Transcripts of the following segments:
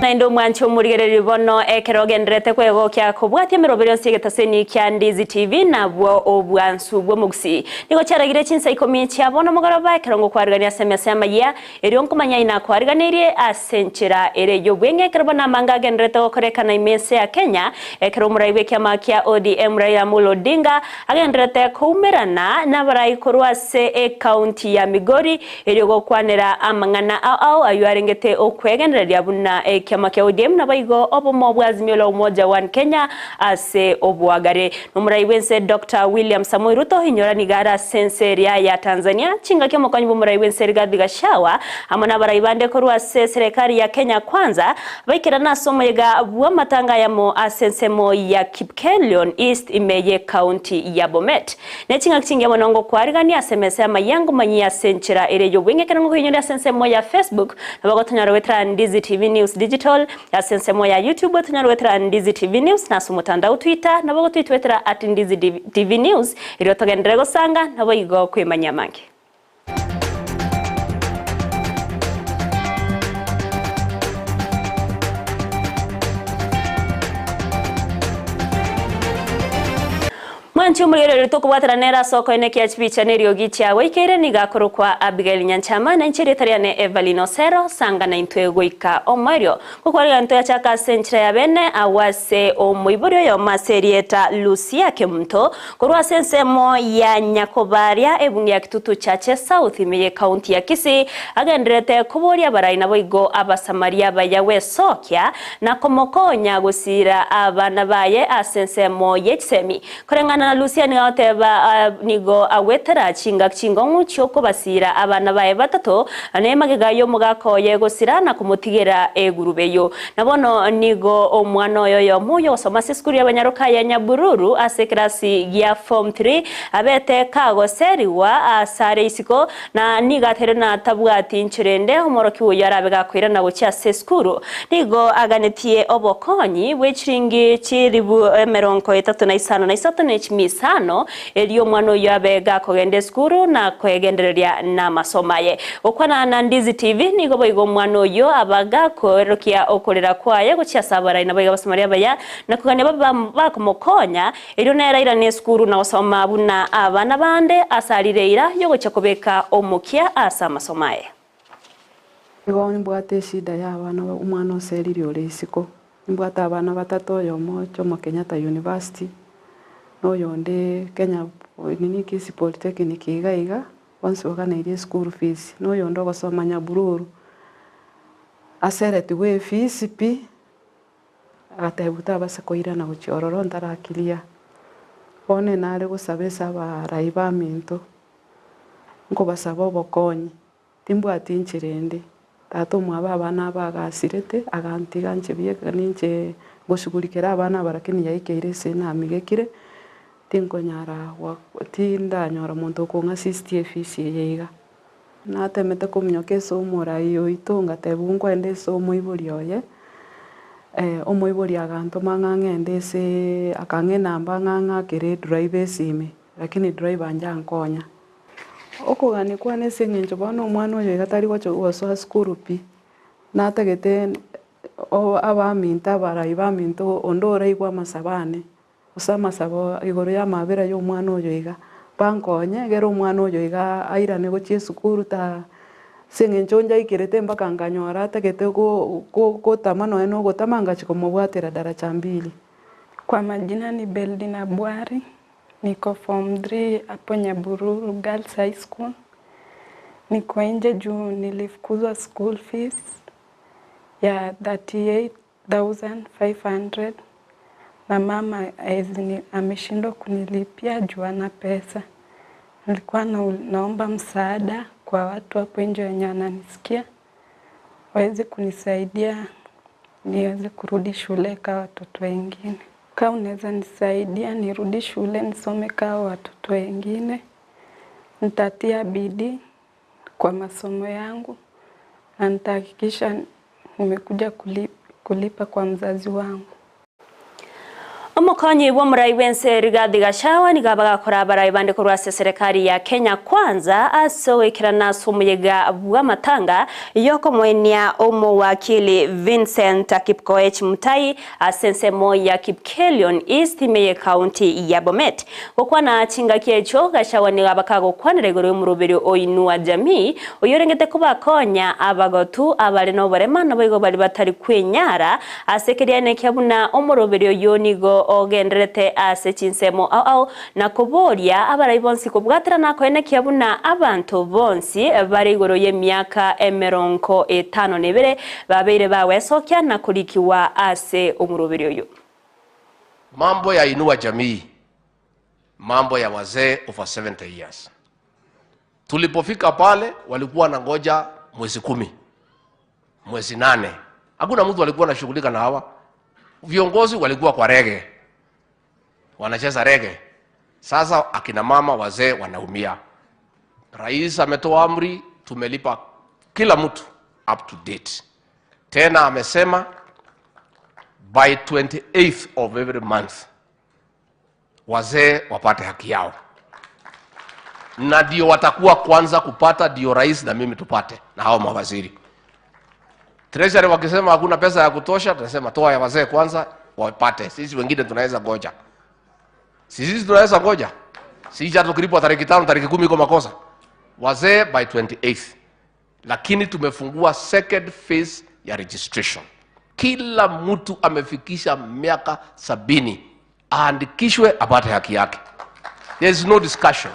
Naende omwanche omorigereria bono ekero ogendererete kwegokia kobwatia emeroberi yonsi y'egetaseni kia Ndizi TV nabwo obwansu bw'omogusii. Nigo chiaragire chinsa ikomi chia bono mogoroba ekero ngokwarigania ase emesa y'amayia erio nkomanya aye nakwariganeirie ase enchera ere y'obweng'e ekero bono amanga agendererete gokorekana ime ense ya Kenya ekero omorai bw'ekiama kia ODM Raila Amolo Odinga agendererete koumerana nabarai korwa ase ekaunti ya Migori Erio gokwanera amang'ana ao ao ayio arengete okwegendereria buna ekiama kia ODM naboigo obomo bwa Azimio la Umoja One Kenya ase oboagare. Nomorai bwense Doctor William Samoei Ruto inyora nigo are ase ense eria ya Tanzania chingaki omokonyi bw'omorai bwense Rigathi Gachagua amo nabarai bande korwa ase eserekari ya Kenya Kwanza baikerana ase omoyega bw'amatanga ayamo ase ensemo ya Kipkelion East ime y'ecounty ya Bomet. Ne ching'aki chingiya mono ngokwarigania ase emesa y'amayia ngomanyie ase enchera ere y'obweng'e ekero ngokoinyoria ase ensemo ya Facebook, nabo gotonyora goetera Ndizi TV News Digital, ase ensemo ya YouTube otonyore goetera Ndizi TV News, na ase omotandao Twitter nabo gotwitwetera at Ndizi TV News, erio togenderere gosanga naboigo kwemanyia amange. Mwanche omorigereria tokobwatana nere ase okoenekia chibicha na eriogi chiagoikeire, nigo akorokwa Abigail Nyanchama, na inche erieta riane Evelyn Osero, sanga naintwe goika omoerio. Gokwarigana toyachaka ase enchera ya bene, agwo ase omoibori oyomo ase erieta Lucia Kemunto, korwa ase ensemo ya Nyakobaria, ebunge ya Kitutu Chache South ime y'ecounty ya Kisii, agendererete koboria abarai naboigo Abasamaria abaya gwesokia na komokonya gosiira abana baye ase ensemo ye chisemi. Koreng'ana na Lucia nigo agoteba nigo agwetera chingaki chingong'u chi'okobasiira abana baye batato, na emagega y'omogaka oye gosira na komotigera egurube eyio. Na bono nigo omwana oye oyomo oyogosoma ase esukuru y'abanyaroka ya Nyabururu ase ekerasi gia form three abete kagoserigwa asare isiko, na nigo ateire na tabwati inchera ende omorokigwa oyio arabe gakoirana gochia ase esukuru. Nigo aganetie obokonyi bwe chiringi chilifu emerongo etato na isano na isato ne chimia isano, erio omwana oyio abe gakogenda esukuru na kwegendereria namasomo aye. Gokwana na Ndizi TV, nigo boigo omwana oyio aba gakoerokia okorera kwaye gochia ase abarai naboigo Abasamaria abaya, na kogania babe bakomokonya, Erio nere airane esukuru na gosoma buna abana bande ase arire eira y'ogochia kobeka omokia ase amasomo aye. Igo nimbwate eshida ya abana omwana oserire ore isiko, nimbwate abana batato oyomo Jomo Kenyatta University, na oyonde Kenya nini Kisii Polytechnic iga iga, bonsi baganeirie eschool fees, na oyonde ogosoma Nyabururu, aseretigwe efees pi. Agatebwa tabasa koirana gochia ororo ntarakiria. Bono nare gosaba ase abarai baminto, nkobasaba obokonyi, timbwati inchera ende. Tata omwabo abana aba agasirete, agantiga inche bieka ninche ngoshughulikera abana aba lakini yaikeire ase namigekire, tinkonyara tindanyora monto okong'assist efees eye iga. Natemete kominyoka ase omorai oito ngatebigwa nkoenda ase omoibori oye, omoibori agantoma ng'a ng'ende aseee akang'a enamba ng'a ng'akere edriver esimi, lakini driver njankonya. Okogania kwane ase eng'encho bono omwana oyo iga tari gocha gosoa sukuru pi, natagete abaminto abarai baminto onde oraigwe amasabo ane. Gose amasabo igoro y'amabera y'omwana oyo iga, bankonye egere omwana oyo iga airane gochia esukuru ta ase eng'encho njaikerete mpaka nkanyora atagete go- go- gotama nonye na ogotama ngachia komobwatera daraja mbili. Kwa majina ni Beldina Bwari, niko form 3 hapo Nyabururu Girls High School. Niko nje juu nilifukuzwa school fees ya 38500 na mama haezi ameshindwa kunilipia juu hana pesa. Nilikuwa naomba msaada kwa watu hapo nje wenye wananisikia waweze kunisaidia niweze kurudi shule kaa watoto wengine. Kaa unaweza nisaidia nirudi shule nisome kaa watoto wengine, nitatia bidii kwa masomo yangu na nitahakikisha nimekuja kulipa kwa mzazi wangu. Omokonyi bw'omorai bw'ense Rigathi Gachagua nigo abagakora abarai bande korwa ase eserekari ya Kenya Kwanza ase ogoikerana ase omoyega bw'amatanga y'okomoenia omowakili Vincent Kipkoech Mutai ase ensemo ya Kipkelion East ime y'ecounty ya Bomet. Gokwana chingaki echio, Gachagua nigo abakagokwanera igoro y'omoroberio o Inua Jamii oyorengete kobakonya abagotu abare noborema naboigo baria batari kwenyara Ase ekeriaina ekia buna omoroberio oyio nigo ogendererete ase chinsemo ao ao, na koboria abarai bonsi kobwaterana koenekia buna abanto bonsi bare igoro y'emiaka emerongo etano na ebere babeire bagwesokia na korikigwa ase omoroberio oyio. Mambo ya Inua Jamii, mambo ya wazee over 70 years. Tulipofika pale walikuwa wanangoja mwezi kumi, mwezi nane. Hakuna mtu alikuwa anashughulika na hawa viongozi, walikuwa kwa rege, wanacheza rege. Sasa akina mama wazee wanaumia. Rais ametoa amri, tumelipa kila mtu up to date. Tena amesema by 28th of every month wazee wapate haki yao, na ndio watakuwa kwanza kupata, ndio rais na mimi tupate na hao mawaziri. Treasury wakisema hakuna pesa ya kutosha, tunasema toa ya wazee kwanza wapate, sisi wengine tunaweza ngoja. Sisi tunaweza ngoja, sisi hata tukilipwa tariki tano tariki kumi iko makosa. Wazee by 28th, lakini tumefungua second phase ya registration. Kila mtu amefikisha miaka sabini aandikishwe apate haki yake. There is no discussion.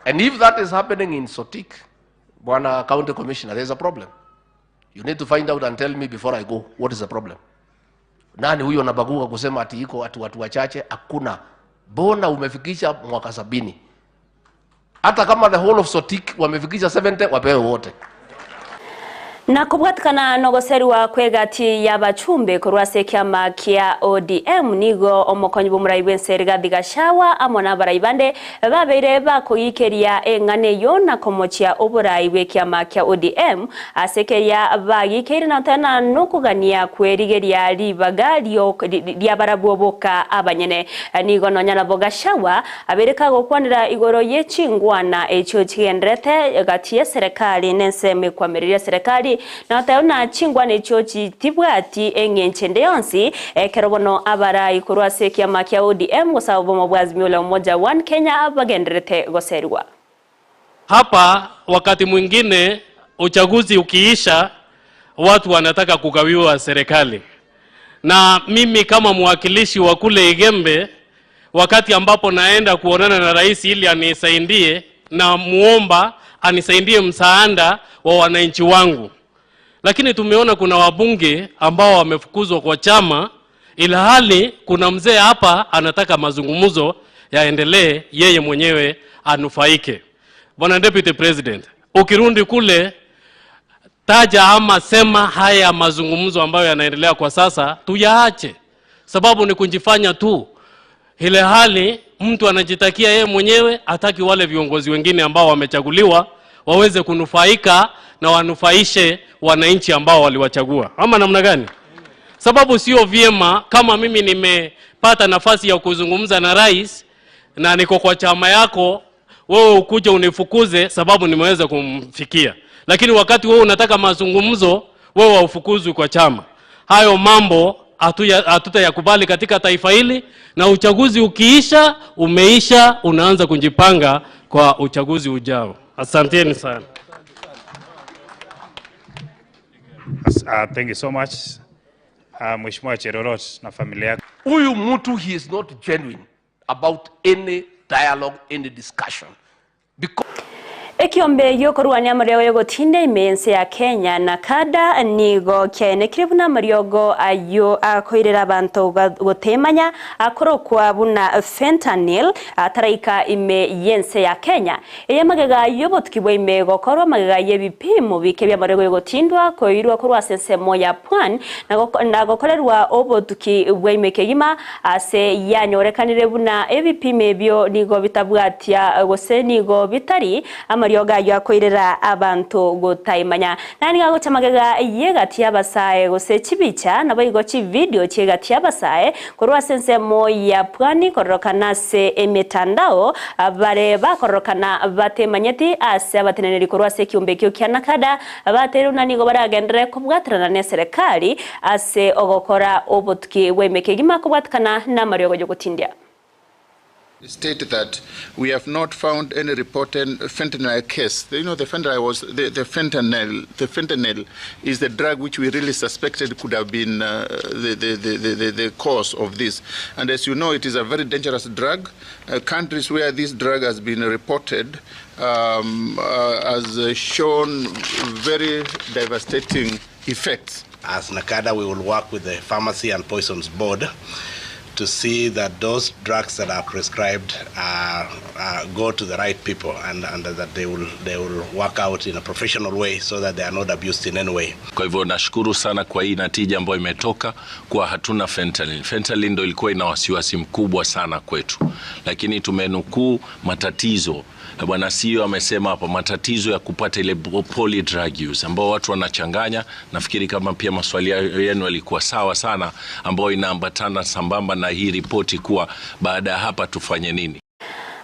And if that is happening in Sotik, Bwana County Commissioner, there is a problem. You need to find out and tell me before I go what is the problem. Nani huyo anabagua kusema ati iko ati watu wachache? Hakuna. Bona umefikisha mwaka sabini. Hata kama the whole of Sotik wamefikisha 70 wapewe wote. Na kobwatikana nogoserigwa kw'egati y'abachumbe korwa ase ekiama kia ODM, nigo omokonyi bw'omorai bw'ense Rigathi Gachagua amo nabarai bande babeire bakogiikeria eng'ana eyio na komochia oborai bw'ekiama kia ODM ase keria bagiikeire na tena nokogania kwerigeria ribaga riabarabwo boka abanyene. Nigo nonya nabo Gachagua abeire kagokwanera igoro ye chingwana echio chigendererete gati y'eserekari n'ensemo ekwamereria eserekari, na goteba buna chingwana echio chitibwati eng'encho ende yonsi, ekero bono abarai korwa ase ekiama kia ODM gose obomo bwa Azimio la Umoja One Kenya bagendererete goserigwa. Hapa wakati mwingine uchaguzi ukiisha, watu wanataka kugawiwa serikali, na mimi kama mwakilishi wa kule Igembe, wakati ambapo naenda kuonana na rais ili anisaidie, na muomba anisaidie msaada wa wananchi wangu, lakini tumeona kuna wabunge ambao wamefukuzwa kwa chama, ilhali kuna mzee hapa anataka mazungumzo yaendelee, yeye mwenyewe anufaike. Bwana Deputy President, ukirudi kule taja ama sema haya mazungumzo ambayo yanaendelea kwa sasa tuyaache, sababu ni kujifanya tu, ile hali mtu anajitakia yeye mwenyewe, hataki wale viongozi wengine ambao wamechaguliwa waweze kunufaika na wanufaishe wananchi ambao waliwachagua, ama namna gani? Sababu sio vyema kama mimi nimepata nafasi ya kuzungumza na rais na niko kwa chama yako, wewe ukuje unifukuze sababu nimeweza kumfikia, lakini wakati wewe unataka mazungumzo, wewe haufukuzwi kwa chama. Hayo mambo hatutayakubali katika taifa hili, na uchaguzi ukiisha, umeisha, unaanza kujipanga kwa uchaguzi ujao. Asanteni sana. Thank you so much. Mheshimiwa Cherorot na familia yako. Huyu mtu he is not genuine about any dialogue, any discussion. Because Ekiombe giokorwania amariogo yogotinda ime ense ya Kenya na kada nigo kiaenekire buna amariogo ayio akoirera abanto gotemanya akorokwa buna fentanyl ataraika ime y'ense ya Kenya. Eye magega y'obotuki bwa ime gokorwa magega y'ebipimo bike by'amariogo yogotindwa koirwa korwa ase ensemo ya Pwani na gokorerwa obotuki bwa ime kegima ase yanyorekanire buna ebipimo ebio nigo bitabwatia gose nigo bitari amariogo. amariogo ayio akoirera abanto gotaimanya. Na nigo agocha magega y'egati y'abasae gose chibicha, naboigo chividio chi'egati y'abasae korwa ase ensemo ya Pwani kororokana ase emetandao, bare bakororokana batemanyeti ase abateneneri korwa ase ekiombe ekio kia Nakada bateirwe buna nigo baragenderere kobwaterana neserekari ase ogokora obotuki bw'emeke egima kobwatekana namariogo y'ogotindia. State that we have not found any reported fentanyl case. You know, the fentanyl was the, the fentanyl. The fentanyl is the drug which we really suspected could have been the, the, the, the, the cause of this. And as you know, it is a very dangerous drug. Countries where this drug has been reported has shown very devastating effects. As NACADA, we will work with the Pharmacy and Poisons Board to see that those drugs that are prescribed go to the right people and that they will work out in a professional way so that they are not abused in any way. Kwa hivyo nashukuru sana kwa hii natija ambayo imetoka kwa hatuna fentanyl. Fentanyl ndio ilikuwa ina wasiwasi mkubwa sana kwetu, lakini tumenukuu matatizo. Bwana CEO amesema hapa matatizo ya kupata ile poly drug use ambao watu wanachanganya. Nafikiri kama pia maswali yenu yalikuwa sawa sana, ambayo inaambatana sambamba na hii ripoti kuwa baada ya hapa tufanye nini.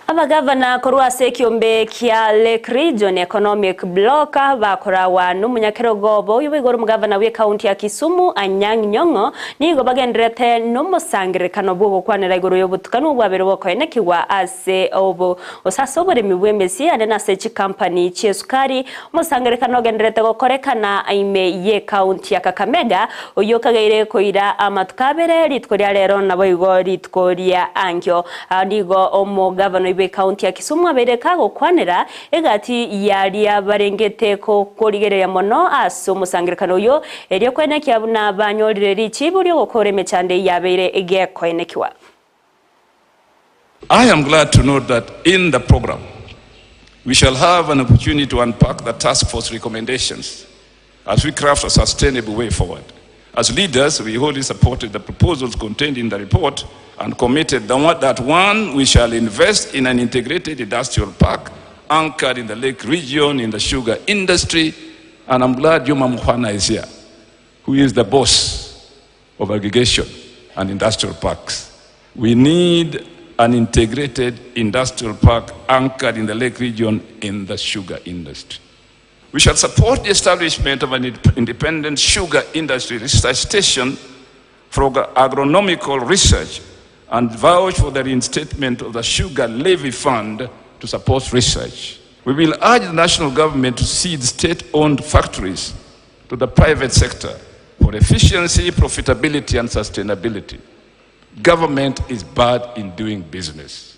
Abagavana korwa ase ekiombe kia Lake Region Economic Bloc bakorawa n'omunyakerogo oyo igoro omugavana bwe county ya Kisumu Anyang' Nyong'o nigo bagenderete n'omosangerekano bw'ogokwanera igoro y'obotukanu obwabere bokoenekiwa ase obo osase oboremi bw'emesi ande nase chikampani chiesukari. Omosangerekano ogenderete gokorekana ime ye county ya Kakamega oyo kageire koira amatuko abere, rituko ria rero nabo igo rituko ria ankio. Nigo omugavana ibe county ya Kisumu abeire kagokwanera egati yaria barengete korigereria mono ase omosangerekano oyo erio kwenekia buna banyorire richibu riogokora emechando yabeire egekoenekiwa. I am glad to note that in the program, we shall have an opportunity to unpack the task force recommendations as we craft a sustainable way forward. As leaders, we wholly supported the proposals contained in the report and committed that one, we shall invest in an integrated industrial park anchored in the lake region, in the sugar industry, and I'm glad Juma Mukhwana is here, who is the boss of aggregation and industrial parks. We need an integrated industrial park anchored in the lake region in the sugar industry. We shall support the establishment of an independent sugar industry research station for agronomical research and vouch for the reinstatement of the Sugar Levy Fund to support research. We will urge the national government to cede state-owned factories to the private sector for efficiency, profitability, and sustainability. Government is bad in doing business.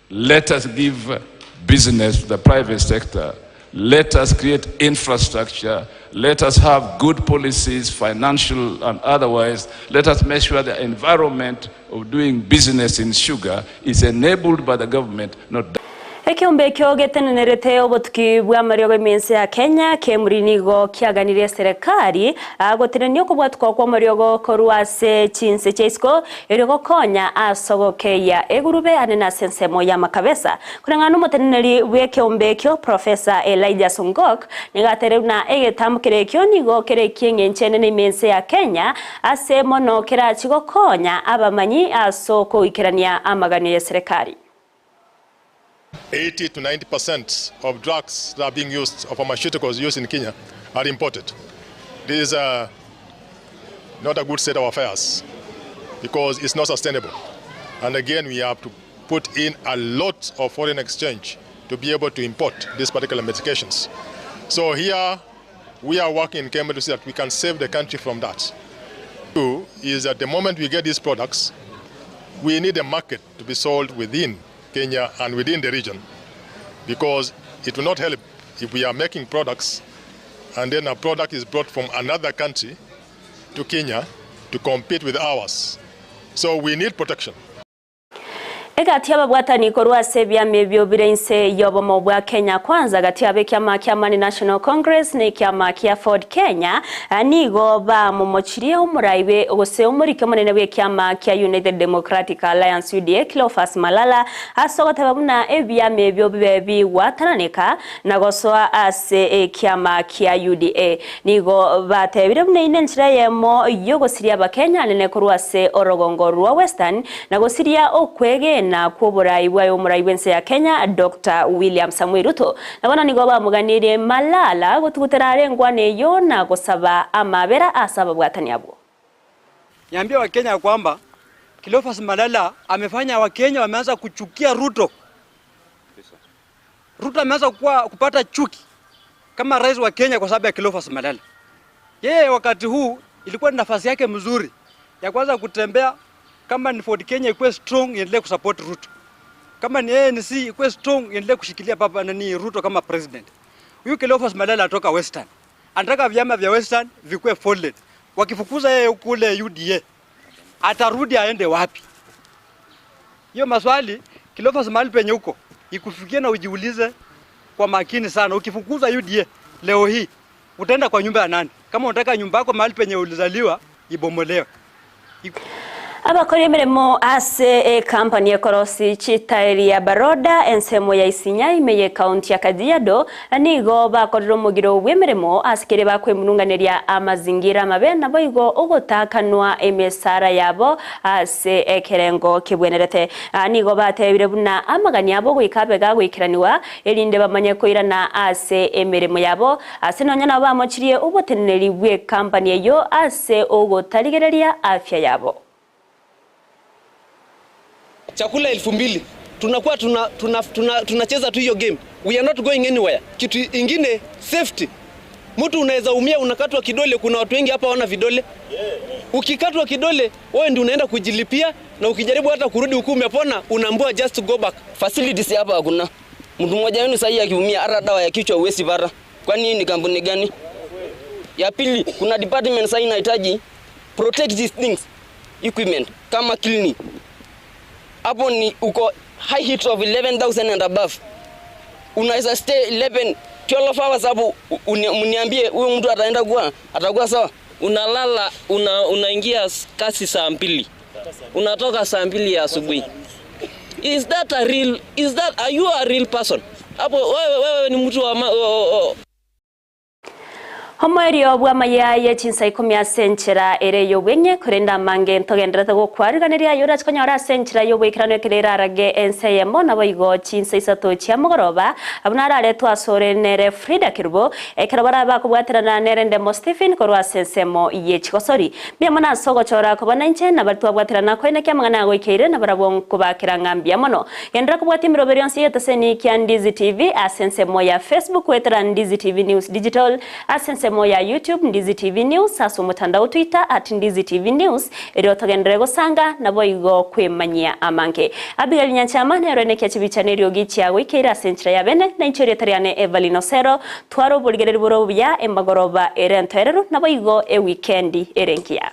Let us give business to the private sector. Let us create infrastructure. Let us have good policies, financial and otherwise. Let us make sure the environment of doing business in sugar is enabled by the government, not Ekiombe ekio getenenerete obotuki bwa mariogo emense ya Kenya KEMRI nigo kiaganirie serikali gotenenia okobwatuka kwa mariogo korwa ase chinse chia isiko erio gokonya ase ogokeia egurube ane nase ensemo ya makabesa. Kureng'ana omoteneneri bwa ekiombe ekio Professor Elijah Songok nigo atereu na egetambo kere ekio nigo kere kieng'encho enene emense ya Kenya ase mono kerachi gokonya abamanyi ase okoikerania amaganio ya serikali. 80 to 90% of drugs that are being used, of pharmaceuticals used in Kenya, are imported. This is not a good state of affairs because it's not sustainable. And again, we have to put in a lot of foreign exchange to be able to import these particular medications. So here we are working in Kenya to see that we can save the country from that. Two is that the moment we get these products, we need a market to be sold within Kenya and within the region, because it will not help if we are making products and then a product is brought from another country to Kenya to compete with ours. So we need protection. Egati y'ababwatani korwa ase ebiama ebio bire inse y'obomo bwa Kenya Kwanza gati ab'ekiama kia Amani National Congress na ekiama kia Ford Kenya nigo bamomochirie omorai bwe gose omoriki omonene bw'ekiama kia United Democratic Alliance UDA Cleophas Malala ase ogoteba buna ebiama ebio bibe bigwatananeka na gosoa ase ekiama kia UDA. Nigo batebire buna eyio nenchera eyemo y'ogosiria Abakenya anene korwa ase orogongo rwa Western na gosiria okwegena kw'oborai bwaye omorai bw'ense ya Kenya Doctor William Samoei Ruto. Na bono nigo bamoganirie Malala gotugutera are engwana eyio na gosaba amabera ase ababwatani abwo. Niambie Wakenya ya kwamba Cleophas Malala amefanya Wakenya wameanza kuchukia Ruto. Ruto ameanza kuwa kupata chuki kama rais wa Kenya kwa sababu ya Cleophas Malala. Yeye wakati huu ilikuwa ni nafasi yake mzuri ya kwanza kutembea, kama ni Ford Kenya ikuwe strong iendelee kusupport Ruto, kama ni ANC ikuwe strong iendelee kushikilia baba nani Ruto kama president. Huyu Cleophas Malala atoka Western, anataka vyama vya Western vikuwe folded. Wakifukuza yeye kule UDA atarudi aende wapi? Hiyo maswali Cleophas mahali penye huko ikufikie na ujiulize kwa makini sana. Ukifukuza UDA leo hii utaenda kwa nyumba ya nani? Kama unataka nyumba yako mahali penye ulizaliwa ibomolewe. Abakora emeremo ase ekampani ekorosi chitairi ya Baroda ensemo ya Isinya ime ye county ya Kajiado nigo bakorire omogiro bw'emeremo ase kere bakwemurunganeria amazingira amabe nabo igo ogotakanwa emesara yabo ase ekerengo kebwenerete. Nigo batebire buna amagani abo goika abe gagoikeraniwa erinde bamanye koirana ase emeremo yabo ase nonya nabo bamochirie oboteneneri bw'ekampani eyo ase ogotarigereria afya yabo. Chakula 2000 tunakuwa tunacheza tuna, tuna, tuna tu hiyo game, we are not going anywhere. Kitu ingine safety, mtu unaweza umia, unakatwa kidole. Kuna watu wengi hapa wana vidole. Ukikatwa kidole wewe ndio unaenda kujilipia, na ukijaribu hata kurudi huku umepona, unaambiwa just go back. Facilities hapa hakuna. Mtu mmoja wenu sahii akiumia, hata dawa ya kichwa huwezi pata. Kwani ni kampuni gani? Ya pili, kuna department sahii inahitaji protect these things equipment kama clinic hapo ni uko high heat of 11000 and above, unaweza stay 11 12 hours hapo, mniambie huyu mtu ataenda kuwa atakuwa sawa? Unalala unaingia kazi saa 2 unatoka saa 2 ya asubuhi. Is that a real, is that, are you a real person? Hapo wewe, wewe ni mtu wa oh, oh. Omoerio bw'amaya ye chinsa ikumi ase enchera ere y'obwenye korenda amange ntogenderete gokwariganeria aye konyora ase enchera y'oboikeranu ekere erarage ense eyemo nabo igo chinsa isato chia mogoroba abwo nararetwe asore nere Frida Kerubo ekero bara bakobwaterana nere Ndemo Stephen korwa ase ensemo ye chigosori mbuya mono ase ogochora kobona inche nabari twabwaterana koenekia amang'ana agoikeire nabarabwo nkobakera ng'a mbuya mono. Genderera kobwatia emeroberi yonsi y'egeteseni kia Ndizi TV ase ensemo ya Facebook goetera Ndizi TV News Digital ase ensemo ya YouTube Ndizi TV News ase omotandao Twitter at Ndizi TV News erio togenderere gosanga naboigo kwemanyia amange. Abigail Nyanchama nero enekia chibicha na eriogi chiagoikeire ase enchera ya bene na inche erieta riane Evelyn Osero tware oborigereri bore obuya embagoroba ere entoereru naboigo ewikendi ere engiya.